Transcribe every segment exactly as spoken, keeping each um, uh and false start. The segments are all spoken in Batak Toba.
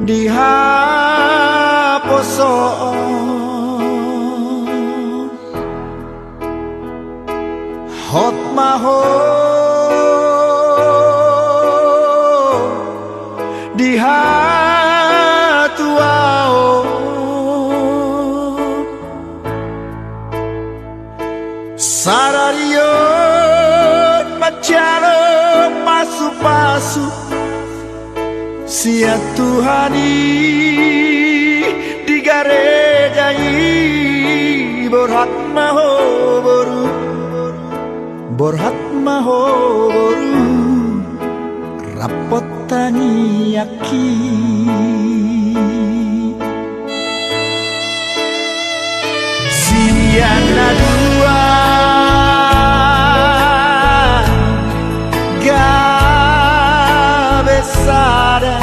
Di haposoon hot ma ho, di hatuaon sadari on manjalo pasupasu sian Tuhan i di gareja i. Borhat ma ho boru, borhat ma ho boru, rap hot tangiangki. Sian na dua gabe sada.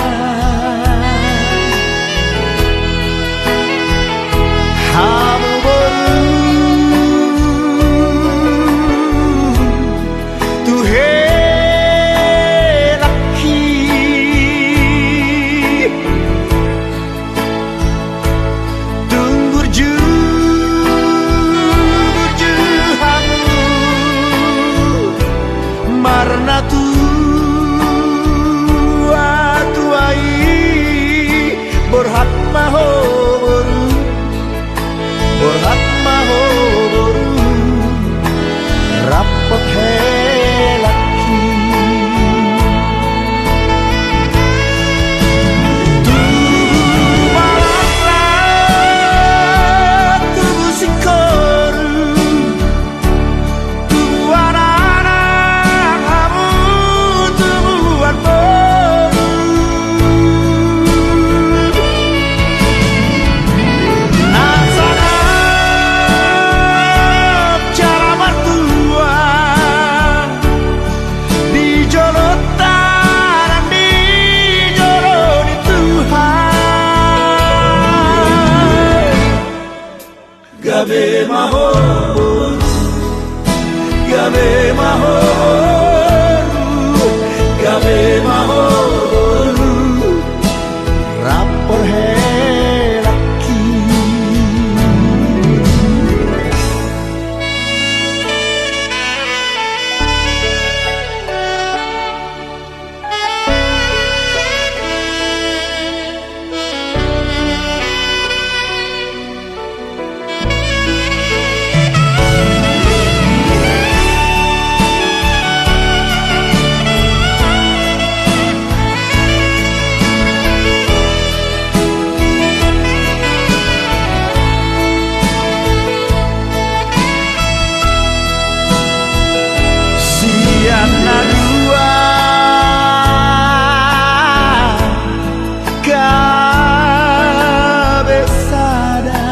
Hamu boru tu helangki. Tung burju, burju hamu marnatua-tua i. Borhat ma ho boru, borhat ma ho boru, rap hot helangki. Tubu ma laklak, tubu singkoru, tubuan anak hamu, tubuan boru. Na sangap jala martua di jolonta nang di jolo ni Tuhan. Gabe ma ho boru, gabe ma ho boru, gabe ma ho boru, rap hot helangki. Sian na dua gabe sada.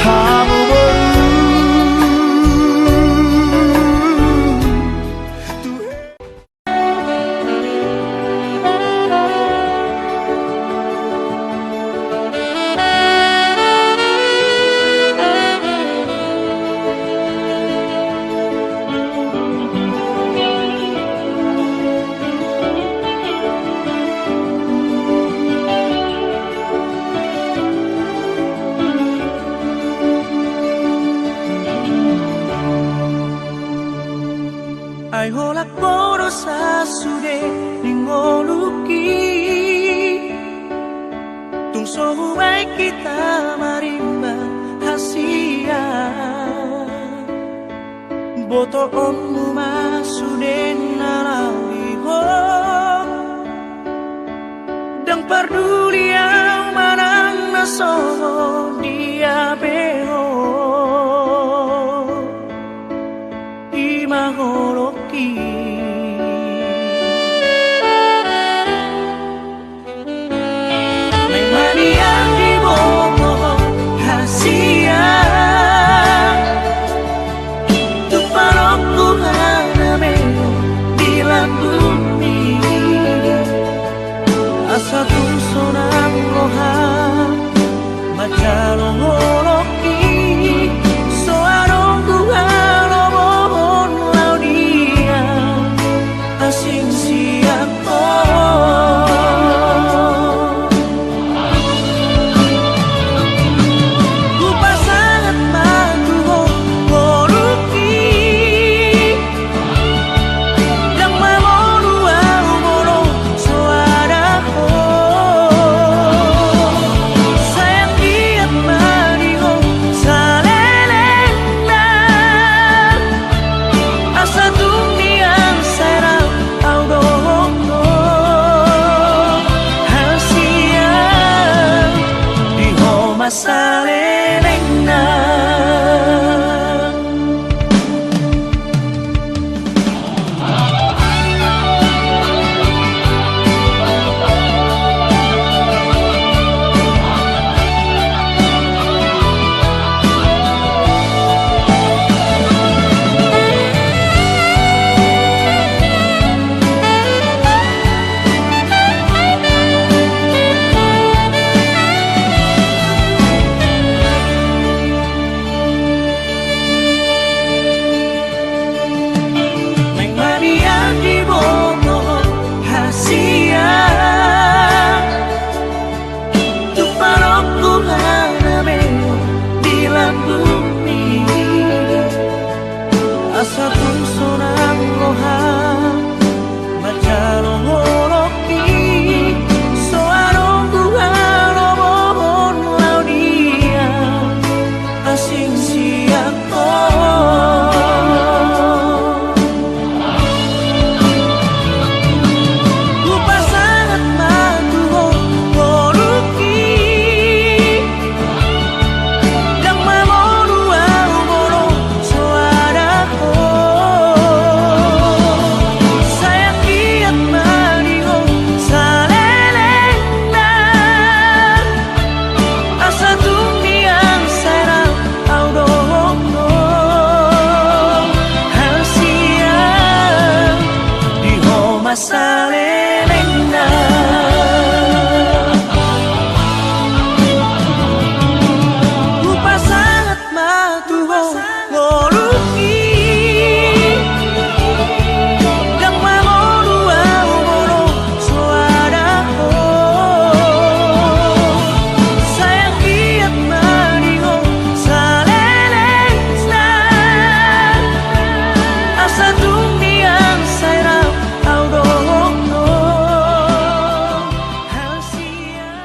Hamu boru tu Ai holan ho do sasude ni ngolungki. Tung so hubaen hita marimba hasian. Botoonmu ma sude na laho di ho. Ndang parduli au manang na songon dia pe ho. I ma holongki. Naeng ma nian diboto hasian. Tung parongku hanamehon di lambungmi. Asa tung sonang roha manjalo holongki. So adong halomohon laho di au asing si Salelengna. Hupasahat ma tu ho ngolungki, ndang mangolu ahu molo so ada ho. Sai anggiat ma di ho salelengna, asa tung nian sai rap au dohot ho. Hal sian.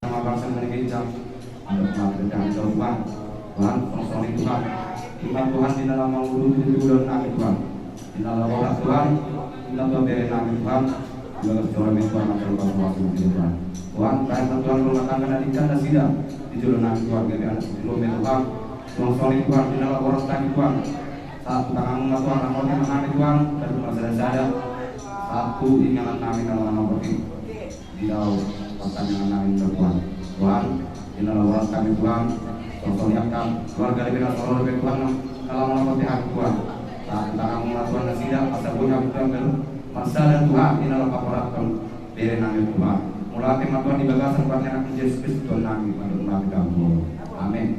Nama bangsa Indonesia, ada pengabdian jauh, Tuhan. Tuhan, tongtong i, Tuhan. Inna Tuhan, di dalam mangulu di ulaon nami, Tuhan. Inna laborat, Tuhan. Inna Tuhan, bere nami, Tuhan. Inna Tuhan, bere nami, Tuhan. Tuhan, baik, Tuhan, rumah tangga na dingkan nasida di jolo nami, Tuhan, gabe anak sitilo me, Tuhan. Tongtong i, Tuhan, inna laborat nami, Tuhan. Sahat tu tanganmu ma, Tuhan, ramoti ma hami, Tuhan, dari rumah sada-sada. Sahat tu inganan nami na laho nangkorhon di dalam pertandingan nami, Tuhan. Tuhan, inna laborat nami, Tuhan. Tongtong i angka keluarga di bina soro di, Tuhan, na laho nangkorhon hami, Tuhan. Sahat tu tanganmu ma, Tuhan, nasida, asa boi hami, Tuhan, baru marsada, Tuhan, inna laborat nami, bere nami, Tuhan. Mauliate ma, Tuhan, di bagasan goar ni Anakmu Jesus Kristus, Tuhan nami, mandok mauliate tu Ho. Amen.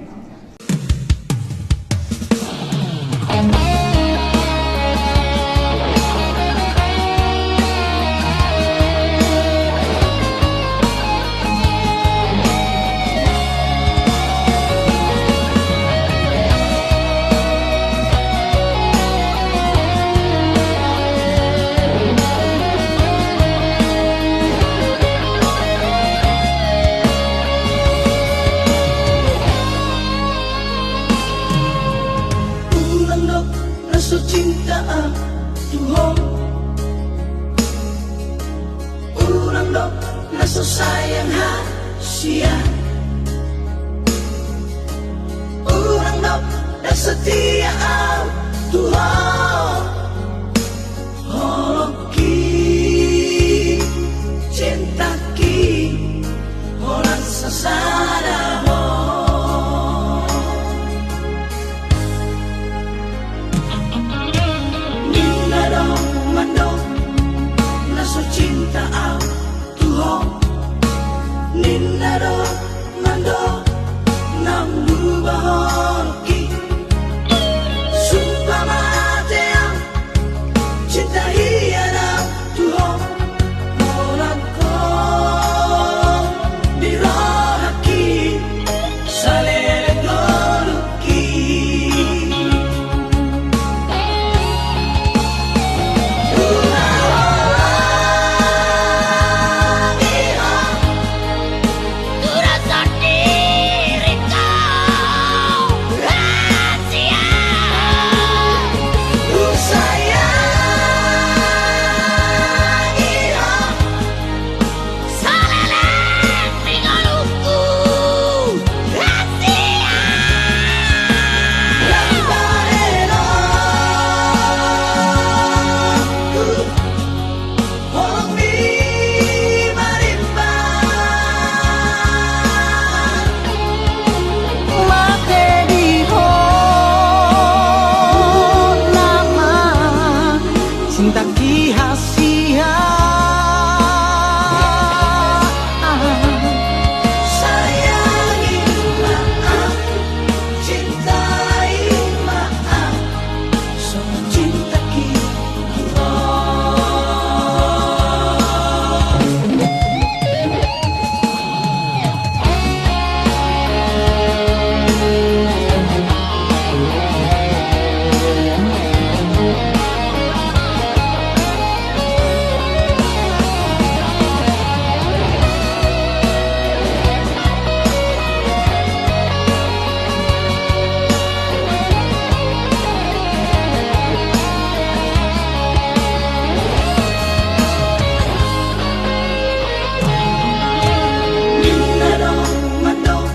Cinta ki hasian. Sayangi ma au, cintai ma au, songon cinta ki tu ho. Ninna do mandok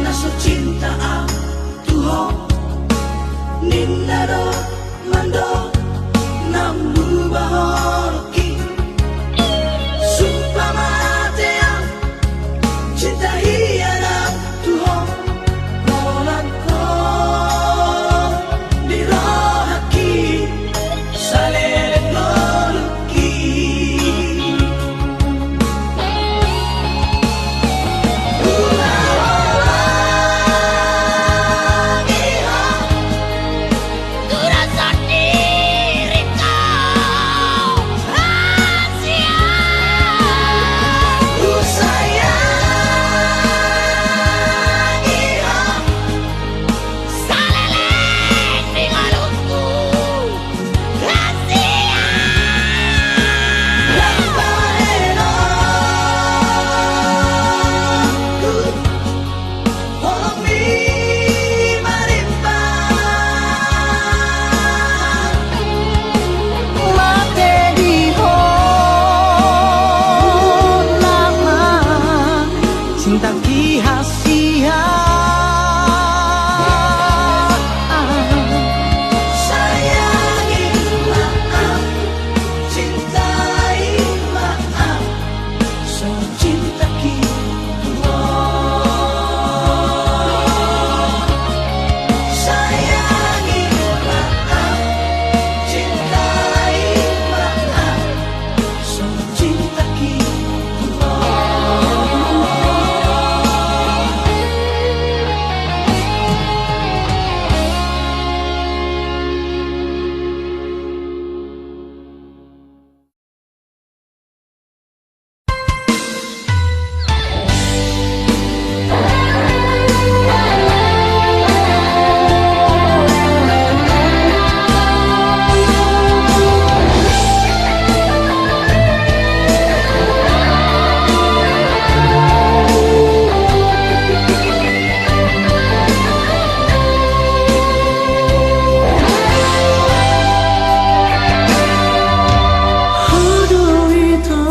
na so cinta au tu ho. Ninna do mandok na umluba holongki. Sumpah mate au, cinta hian au tu ho. Holan ho di rohangki, saleleng ngolungki. Huhaholongi ho. Tuda sandiri kau, hasian. Husayangi ho. Saleleng ni ngolungku, hasian. Lambahenonku. Holongmi ma rimbang, mate di ho nama, cinta ki hasian. Sayangi ma au, cintai ma au, songon cinta ki tu ho. Sayangi ma au, cintai ma au, songon cinta ki tu ho. Ho do ito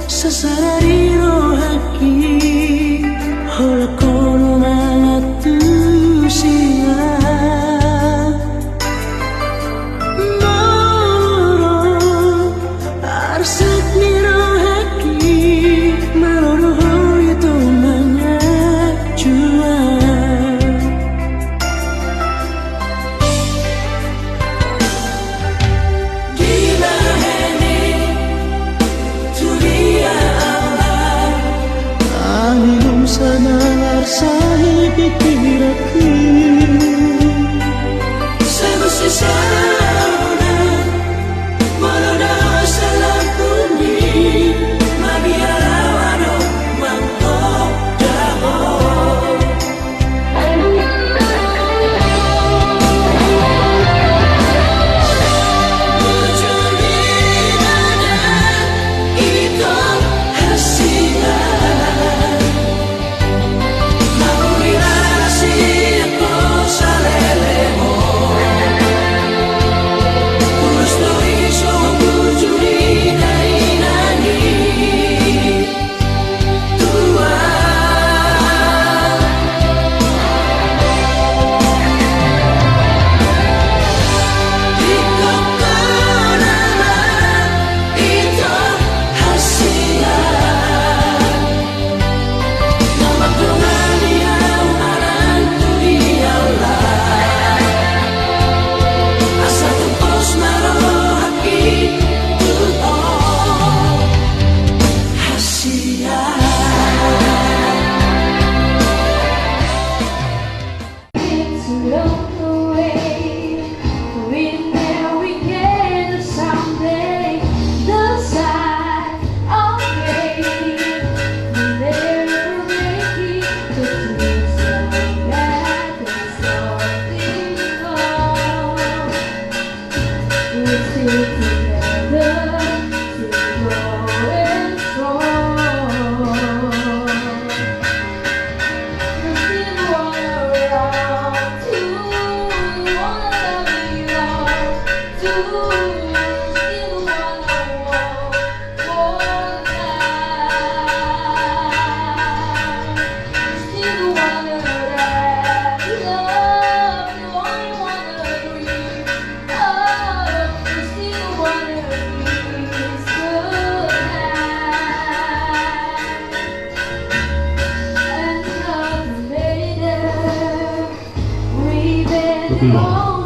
sasada di rohangki, holan ho do mangantusi au. Molo ro arsak ni rohangki, molo ro ho ito manganju au. Di bahen i tu dia au, anggiat nunga arsak ni pikiranki. Sai muse sada na, molo dao salangkumi, mabiar au adong manggoda ho.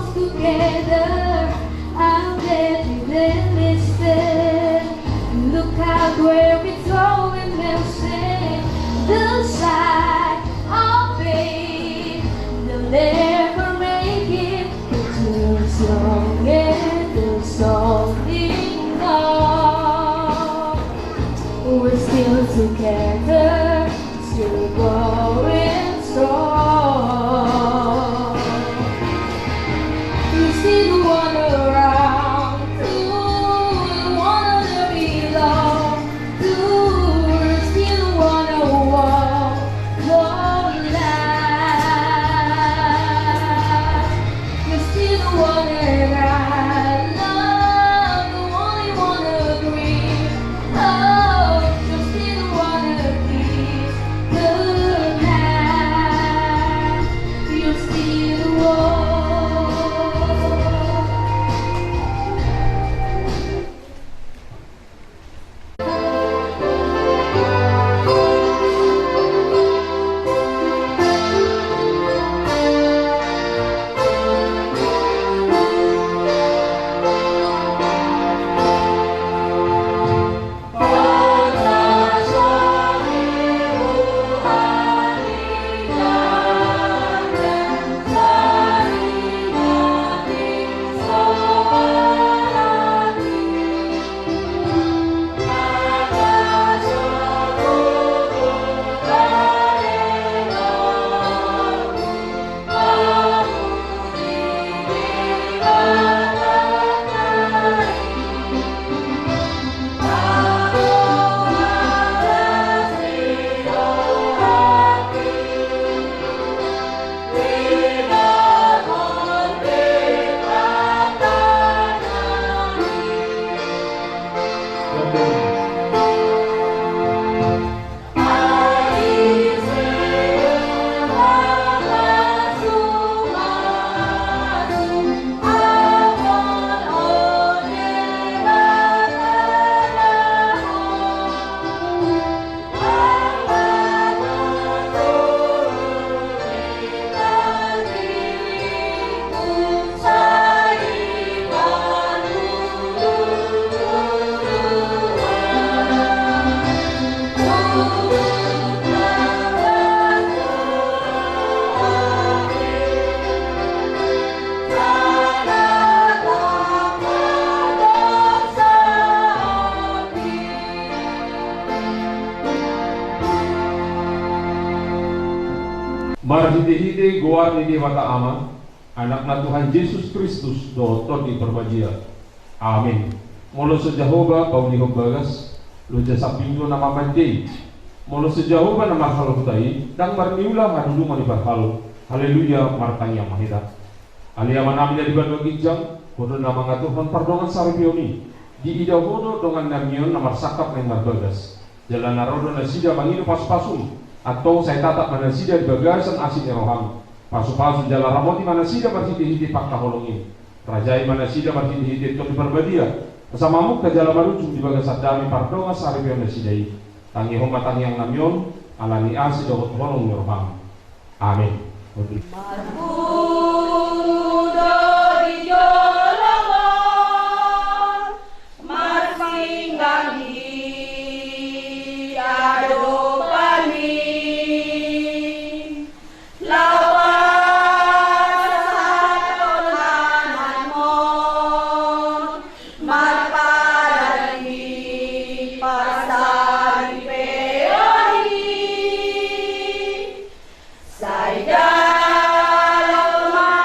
Together, I'm getting them mixed. Look out where it's going, they'll say, the side of it, they'll never make it. But too strong and too strong enough. We're still together, still going strong. You still wanna run, you wanna belong, you still wanna walk the line. You still wanna ride love, you only wanna dream. Oh, you still wanna kiss the night. You still want. Marhitehite goar ni Debata Ama, Anakna Tuhan Jesus Kristus dohot Tondi Parbadia. Amin. Molo so Jahowa paulihon bagas, loja sambing do na mamandei. Molo so Jahowa na marhal huta i, ndang marniula hadudungan ni parhal. Haleluya, martangiang ma hita. Ale Amanami na di banua ginjang, Ho do na mangaturhon pardongansaripeon i. Diida Ho do dongannami on na marsangkap naeng marbagas. Jala na ro do nasida mangido pasupasum, antong sai tatap ma nasida di bagasan asi ni roham. Pasupasu jala ramoti ma nasida marhitehite pangkaholongi. Rajai ma nasida marhitehite Tondi Parbadia. Asa mamungka jala marujung di bagasan dame pardongansaripeon nasida i. Tangihon ma tangiangnami on, ala ni asi dohot holong ni roham. Amin. Marpungu do di jolo on, marsinggang di adopanmi, laho pasahathon anakmon, marpadan di parsaripeon i. Sai jalo ma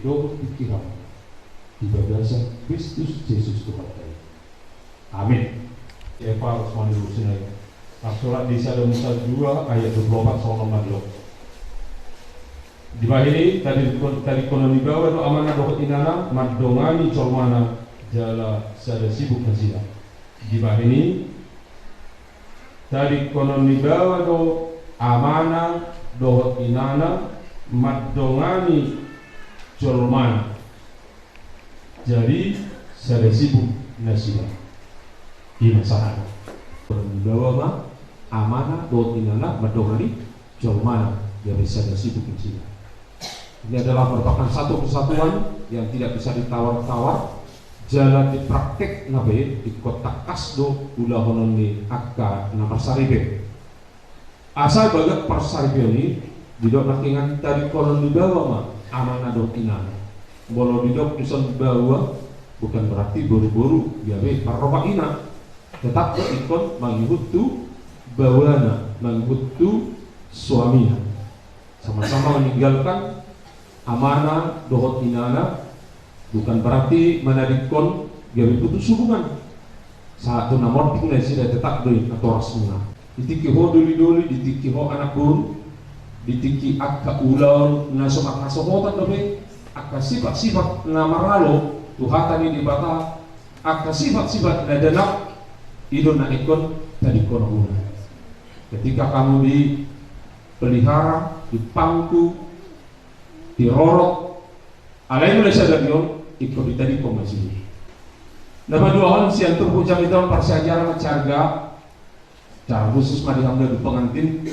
Dohot pikiran di bagasan Kristus Jesus Tuhanta i. Amin. Epafras manurusina i. Tarsurat di Sada Musa dua ayat dua puluh opat songon on mandok. Dibahen i tadingkon, tadingkonon ni baoa do amana dohot inana mandongani jolmana jala sada sibuk nasida. Dibahen i tadingkonon ni baoa do amana dohot inana mandongani jolmana. Jadi sada sibuk nasida. Ima sahat. Baoa ma amana dohot inana mandongani jolmana, jadi sada sibuk nasida. Ini adalah merupakan satu kesatuan yang tidak bisa ditawar-tawar. Jala di praktekna pe ingkon tangkas do ulahonon ni angka na marsaripe. Asa bagas parsaripeon i, didok nangkiningan tadingkonon ni baoa ma amana dohot inana. Molo didok dison baoa, bukan berarti boru-boru gabe parroha ina. Tetap ingkon mangihut tu baoana, mangihut tu suamina. Sama-sama meninggalkan amana dohot inana, bukan berarti manadingkon gabe putus hubungan. Sahat tu na monding nasida tetap do i natorasmuna. Di tingki ho doli-doli, di tingki ho anak boru, di tingki angka ulaon na so marhasohotan dope, angka sifat-sifat na maralo tu hata ni Debata, angka sifat-sifat na danap, i do na ingkon tadingkononmuna. Ketika kamu dipelihara, dipangku, dirorot, alai molo sada on ingkon ditadingkon ma i. Na paduahon sian turpuk jamita on parsiajaran na carga, secara khusus ma di hamu na dua pengantin,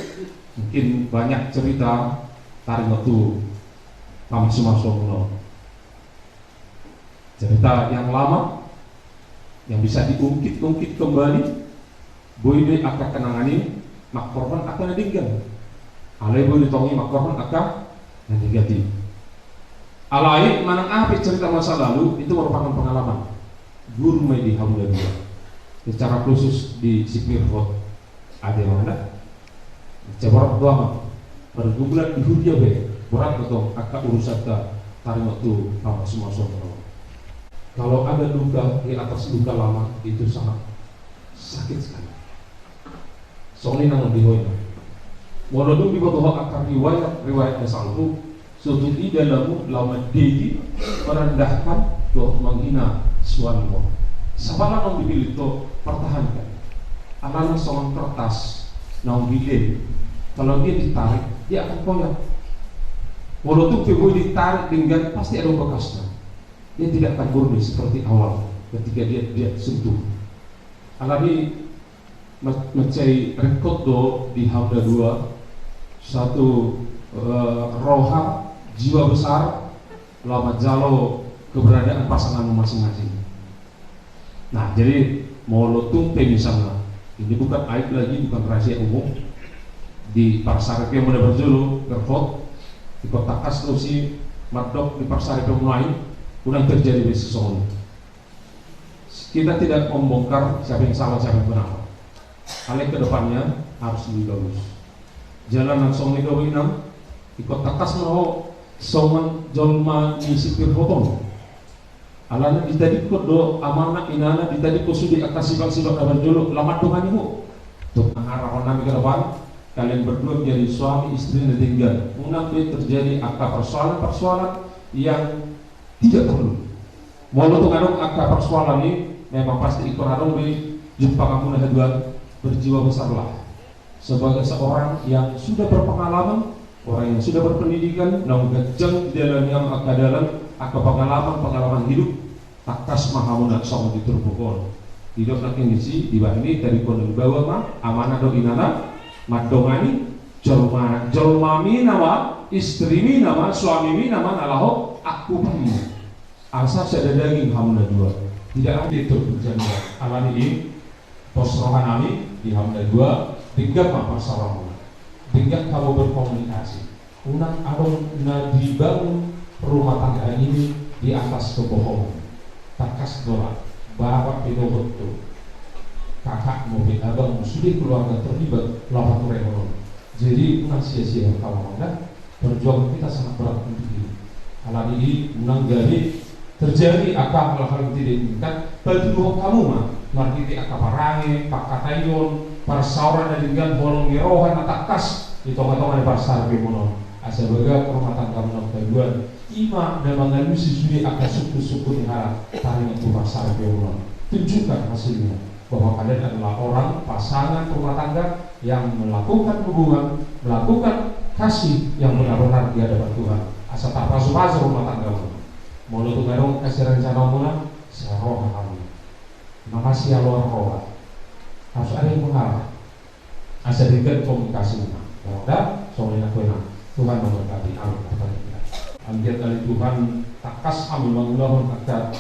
mungkin banyak cerita taringot tu pamasumasuon on. Cerita yang lama yang bisa diungkit-ungkit kembali, boi do i angka kenangan i mangkorhon angka na denggan. Alai boi do tong i mangkorhon angka na denggan i. Alai manang aha pe cerita masa lalu itu merupakan pengalaman. Guru ma i di hamu na dua. Secara khusus di si Pirhot. Ate amang da. Secara borat do amang. Pergumulan di huria pe borat do tong angka urusanta taringot tu pamasumasuon on. Kalau ada luka di atas luka lama, itu sangat sakit sekali. Songon i nang di ho i. Molo dung diboto ho angka riwayat-riwayat na salpu, so tung i dalanmu laho mandege, merendahkan dohot manghina suamimu. Sahala naung dipillit ho, pertahankan. Alana songon kertas naung dilem. Kalau dia ditarik, dia akan koyak. Molo tung pe boi ditarik denggan, pasti adong bekasna. Dia tidak akan murni seperti awal ketika dia, dia sentuh. Alani ma-, mansai ringkot do di hamu na dua satu, eh, roha, jiwa besar, laho manjalo keberadaan pasanganmu masing-masing. Nah, jadi molo tung pe misalna, ini bukan aib lagi, bukan rahasia umum, di parsaripeonmu na parjolo, Pirhot, ingkon tangkas do si mandok di parsaripeonmuna i, unang terjadi be songon i. Kita tidak membongkar siapa yang salah, siapa yang benar. Alai ke depannya harus lebih bagus. Jala nang songon i do inang, ingkon tangkas ma ho songon jolma ni si Pirhot on. Alana ditadingkon do amana inana, ditadingkon sude angka sifat-sifat na parjolo, laho mandongani ho. Tung, harapan nami ke depan, kalian berdua menjadi suami istri na denggan. Unang be terjadi angka persoalan-persoalan yang tidak perlu. Molo tung adong angka persoalan i, memang pasti ingkon adong be jumpanganmuna haduan, berjiwa besarlah. Sebagai seorang yang sudah berpengalaman, orang yang sudah berpendidikan, naung ganjang didalani angka dalan, angka pengalaman-pengalaman hidup, tangkas ma hamuna songon di turpuk on. Didok nangkin disi, dibahen i tadingkonon ni baoa ma amana dohot inana, mandongani jolmana, jolmami nama, istrimina ma, suamimi nama na laho angkupanmu. Asa sada daging hamuna dua. Tidak ada itu perjanjian. Alani i, pos roha nami di hamuna dua, denggan ma parsaoranmuna. Denggan hamu berkomunikasi. Unang adong na dibangun rumah tangga ini di atas kebohongan. Tangkas do ra, bapak pe dohot tu kakakmu pe, abangmu, sude keluarga terlibat laho paturehon on. Jadi unang sia-sia, kawan, kan? Perjuangan kita sangat berat untuk ini. Alani i unang gabe terjadi angka hal-hal na tidak diinginkan, patuduhon hamu ma marhite angka parange, pangkataion, parsaoran na denggan, holong ni roha na tangkas di tonga-tonga ni parsaripeonmuna on, asa bagak rumah tanggamuna on haduan. I ma na mangalusi sude angka sungkun-sungkun ni halak taringot tu parsaripeonmuna on. Tunjukkan hasilnya bahwa kalian adalah orang pasangan rumah tangga yang melakukan hubungan, melakukan kasih yang benar-benar di hadapan Tuhan. Asa tarpasu-pasu rumah tanggamuna. Molo tung adong angka sirencanaonmuna, sai roha hamu. Na masihaloan roha. Harus ada yang mengalah. Asa denggan komunikasi. Nah, ya udah, songon i nangkin. Tuhan memberkati. Amin. Anggiat ale Tuhan, tangkas hami mangulahon angka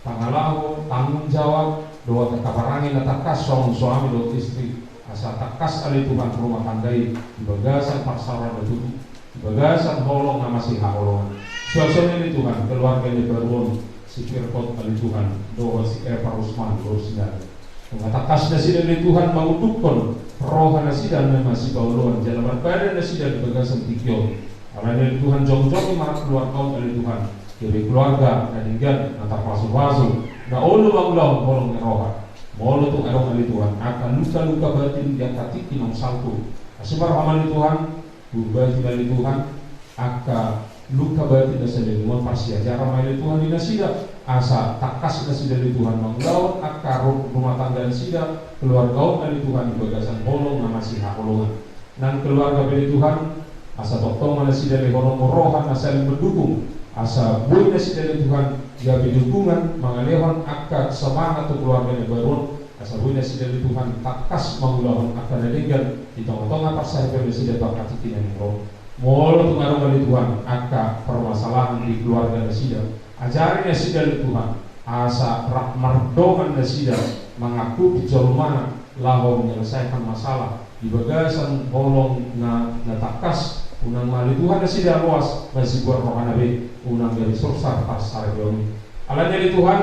pangalaho, tanggung jawab, dohot angka parange na tangkas songon suami dohot istri. Asa tangkas ale Tuhan rumah tangga i di bagasan parsaoran na tutu, di bagasan holong na masihaholongan. Suang songon i ale Tuhan, keluarga na baru on, si Firkot ale Tuhan, dohot si Eva Rusman, dohot si Nani. Nunga tangkas nasida ale Tuhan mangundukhon roha nasida na masipaoloan jala marpadan nasida di bagasan tingki on. Alani i ale Tuhan, jongjong ma keluarga on ale Tuhan, gabe keluarga na denggan, na tarpasu-pasu, na olo mangulahon holong ni roha. Molo tung adong ale Tuhan angka luka-luka batin di angka tingki naung salpu, asi ma roham ale Tuhan, umbati ma ale Tuhan angka luka batin na saleleng on, parsiajaran ma ale Tuhan di nasida, asa tangkas nasida ale Tuhan mangulahon angka ru-, rumah tangga nasida, keluarga on ale Tuhan di bagasan holong na masihaholongan. Nang keluarga pe ale Tuhan, asa tongtong ma nasida lehononmu roha na saling mendukung, asa boi nasida ale Tuhan gabe dukungan mangalehon angka semangat tu keluarga na baru on, asa boi nasida ale Tuhan tangkas mangulahon angka na denggan di tonga-tonga parsaripeon nasida tu angka tingki na naeng ro. Molo tung adong ale Tuhan angka permasalahan di keluarga nasida, ajari nasida ale Tuhan asa rap mardongan nasida mangangkupi jolmana laho menyelesaikan masalah di bagasan holong na, na tangkas. Unang ma ale Tuhan nasida loas, masibuat rohana be, unang gabe sursar parsaripeon i. Alani i ale Tuhan,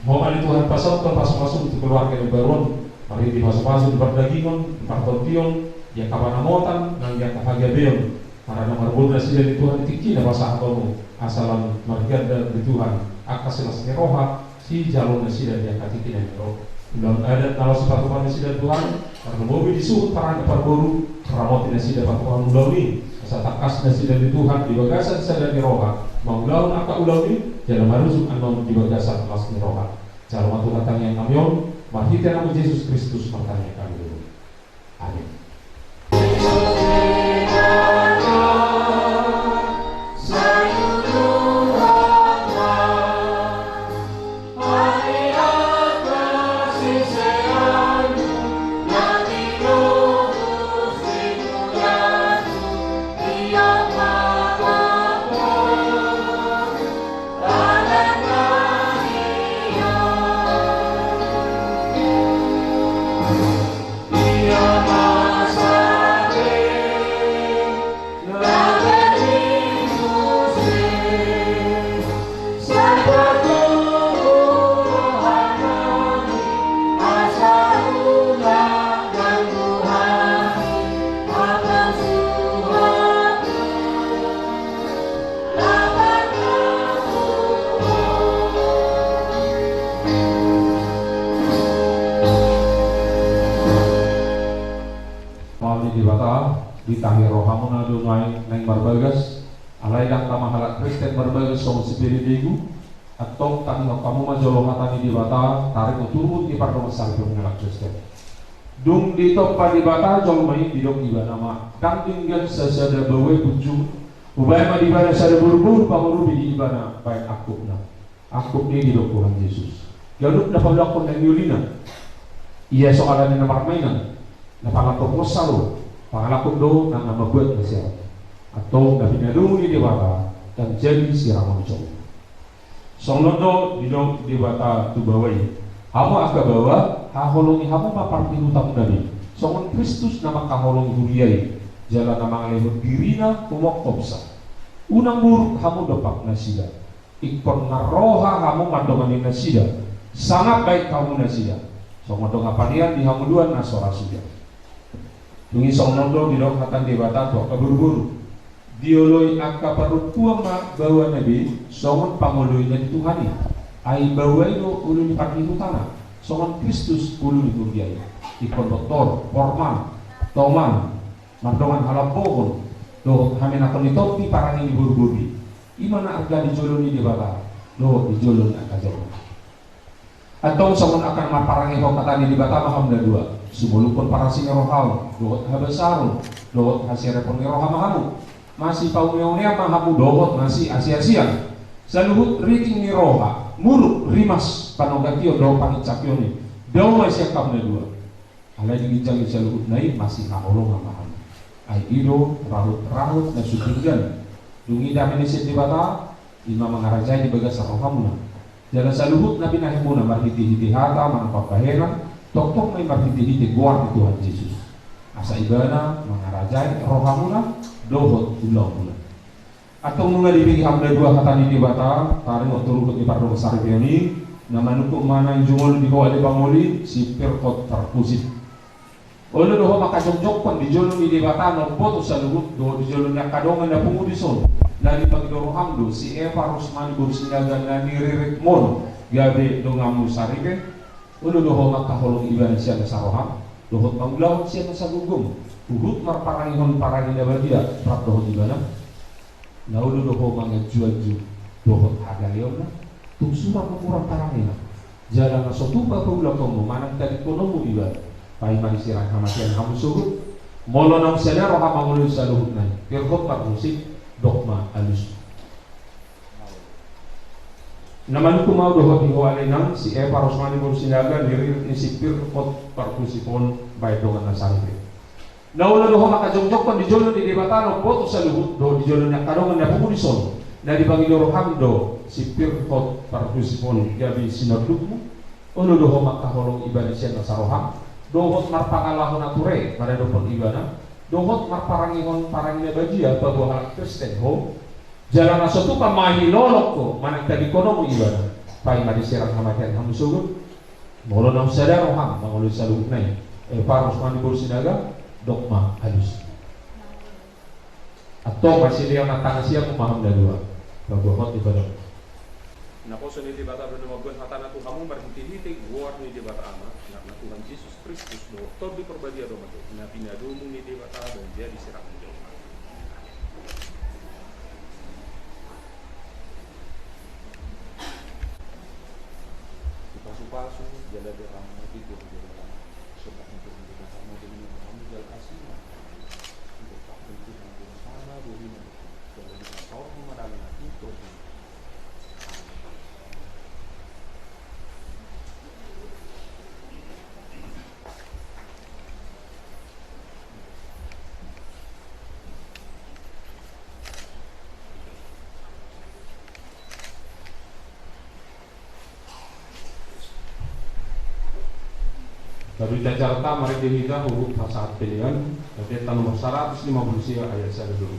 Ho ma ale Tuhan pasahathon pasu-pasum tu keluarga na baru on, marhite pasu-pasu di pardagingon, di partondion, di angka panamotan nang di angka hagabeon. Marana marboru nasida ale Tuhan di tingki na pasahatonmu, asa lam marganda ale Tuhan angka silas ni roha sijalo nasida di angka tingki na naeng ro. Ulaon adat na laos sipatupa nasida Tuhan, tarlumobi di suhut parange parboru, ramoti nasida patupaon ulaon i, asa tangkas nasida ale Tuhan di bagasan sada ni roha mangulahon angka ulaon i, jala marujung annon di bagasan las ni roha. Jalo ma Tuhan tangiang nami on, marhite Anakmu Jesus Kristus martangiang hami. Amin. Mauliate Debata, ditahi rohamuna do nuaeng naeng marbagas, alai ndang tama halak Kristen marbagas songon sipelebegu, antong tangihon hamu ma jolo hata ni Debata, taringot turpuk ni pardongansaripeon ni halak Kristen. Dung ditompa Debata jolma i, didok Ibana ma, ndang denggan sasada baoa i punjung, hubahen ma di ibana sada boruboru pangurupi di ibana bahen angkupna. Angkup ni i didok Tuhan Jesus. Ganup na paulakhon na niulina. Ia so alani na marmainan, na pangalangkon do, pangalangkon do nang na mambuat na siap. Antong na pinadongan ni Debata, ndang jadi sirangon jolma. Songon on do didok Debata tu baoa i. Hamu angka baoa, haholongi hamu ma partinghutamuna be. Songon Kristus na mangkaholongi huria i, jala na mangalehon dirina humophopsa. Unang buruk hamu dompak nasida. Ingkon marroha hamu mandongani nasida. Sangap bahen hamu nasida. Songon dongan panean di hangoluan na so ra suda. Dung i songon on do didok hata ni Debata tu angka boruboru. Dioloi angka parompuan ma baoa na be songon pangoloi na di Tuhan i. Ai baoa i do ulu ni parnihutana, songon Kristus ulu ni huria i. Ingkon doktor, porman, toman, mardongan halambohon dohot hamenakon ni tondi parange ni boruboru i. I ma na arga di jolo ni Debata dohot di jolo ni angka jabu. Antong songon angka na marparangehon hata ni Debata ma hamu na dua, sumolukkon parasi ni rohamu dohot habasaron dohot haserepon ni roha ma hamu. Masipauneaunean ma hamu dohot masiasiasian. Saluhut riting ni roha, muruk, rimas, panogation dohot pangincakion i, dao ma i sian hamu na dua. Alai di ginjang ni saluhutna i masihaholongan ma hamu. Ai i do rahutrahut na so denggan. Dung i dame ni sian Debata, i ma mangarajai di bagasan rohamuna. Jala saluhut na binahenmuna marhitehite hata manang pambahenan, tongtong ma i marhitehite goar ni Tuhan Jesus. Asa Ibana mangarajai rohamuna dohot ulaonmuna. Antong nunga dibege hamu na dua hata ni Debata, taringot tu ruhut ni pardongansaripeon i, na manungkun ma na jumolo di ho ale pangoli, si Pirkot Parhusip. Olo do ho mangkajongjongkon di jolo ni Debata na umboto saluhut, dohot di jolo ni angka dongan na pungu dison, na dipangido roham do si Eva Rosmani boru Sinaga na niriritmono gabe donganmu saripe. Olo do ho mangkaholongi Ibana sian nasa roham, dohot mangulahon sian nasa gomgom, huhut marparangehon parange na badia rap dohot Ibana. Na olo do ho manganjuanju dohot hagaleonna, tung sura mangurang parangena. Jala na so tupa paulakonmu manang tadingkononmu Ibana, paima disirang hamatean hamu sogot. Molo naung sada roham mangoloi saluhutna i, Pirkot Parhusip, dok ma alus. Na manungkun ma au dohot di ho ale inang, si Eva Rosmani boru Sinaga, niririt ni si Pirkot Parhusip on, bahen dongan na saripe. Na olo do ho mangkajongjongkon di jolo ni Debata na umboto saluhut, dohot di jolo ni angka dongan na pungu dison, na dipangido roham do si Pirkot Parhusip on gabe sinondukmu. Olo do ho mangkaholongi Ibana sian nasa roham, dohot marpangalaho na ture maradophon Ibana, dohot marparangehon parange na badia paboa halak Kristen ho. Jala na so tupa mangilolong ho manang tadingkononmu Ibana, paima disirang hamatean hamu sogot. Molo naung sada roham mangoloi saluhutna i, Eva Rosmani boru Sinaga, dok ma alus. Antong masilean na tangan siamu ma hamu na dua, paboahon di badan. Naposo ni Debata do na mamboan hatana tu hamu marhitehite goar ni Debata Ama, Anakna Tuhan Jesus Kristus dohot Tondi Parbadia do ma i, na pinadomu ni Debata, bahen jala disirang jolma. Dipasupasu jala dirahmati Tuhan jala somba untuk Debata, na denggan hamu jala asina. Untuk tak untuk Debata, bohina jala dipasaut madami na itu. Baru di acara ta marende hita huhut pasahat pelean, Pendeta nomor saratus lima pulu sia ayat sada dua.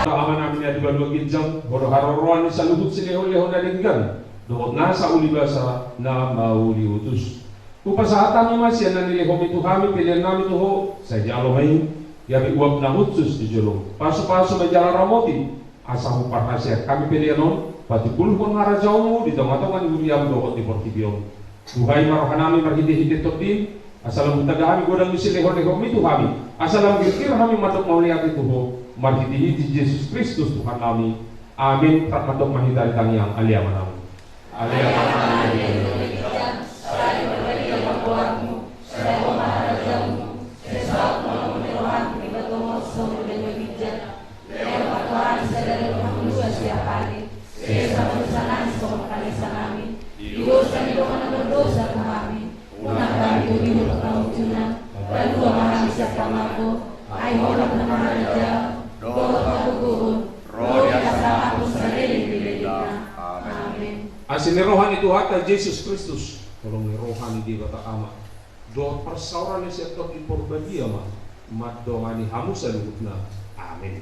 Amanami na di banua ginjang, Ho do haroroan ni saluhut silehonlehon na denggan dohot nasa uli basa na mauliutus. Hupasahat hami ma sian na nilehomi tu hami peleannami tu Ho, sai jalo ma i gabe uap na hushus di jolom. Pasupasu ma jala ramoti, asa huparhaseang hami pelean on patimbulhon harajaonmu di tongatonga ni huriam dohot di portibi on. Buhai ma rohanami marhitehite Tondim, asa lam hutanda hami godang ni silehonlehonmi tu hami, asa lam girgir hami mandok mauliate tu Ho, marhitehite Jesus Kristus Tuhannami. Amin. Rap mandok ma hita di tangiang Ale Amanami. Ale Amanami na di banua ginjang, sai marbadia ma goarmu, sai ro ma harajaonmu, sai saut ma lomo ni roham di banua tonga on songon na di banua ginjang. Lehon ma tu hami sadari on hangoluan siapari. Sesa ma dosanami songon panesanami di dosa ni dongan na mardosa tu hami. Unang hami togihon tu pangunjunan. Palua ma hami sian pangago. Ai Ho do na harajaon dohot hagogoon ro di hasangapon saleleng ni lelengna. Amin. Asi ni roha ni Tuhanta Jesus Kristus, holong ni roha ni Debata Ama, dohot parsaoran ni Tondi Porbadia ma mandongani hamu saluhutna. Amin.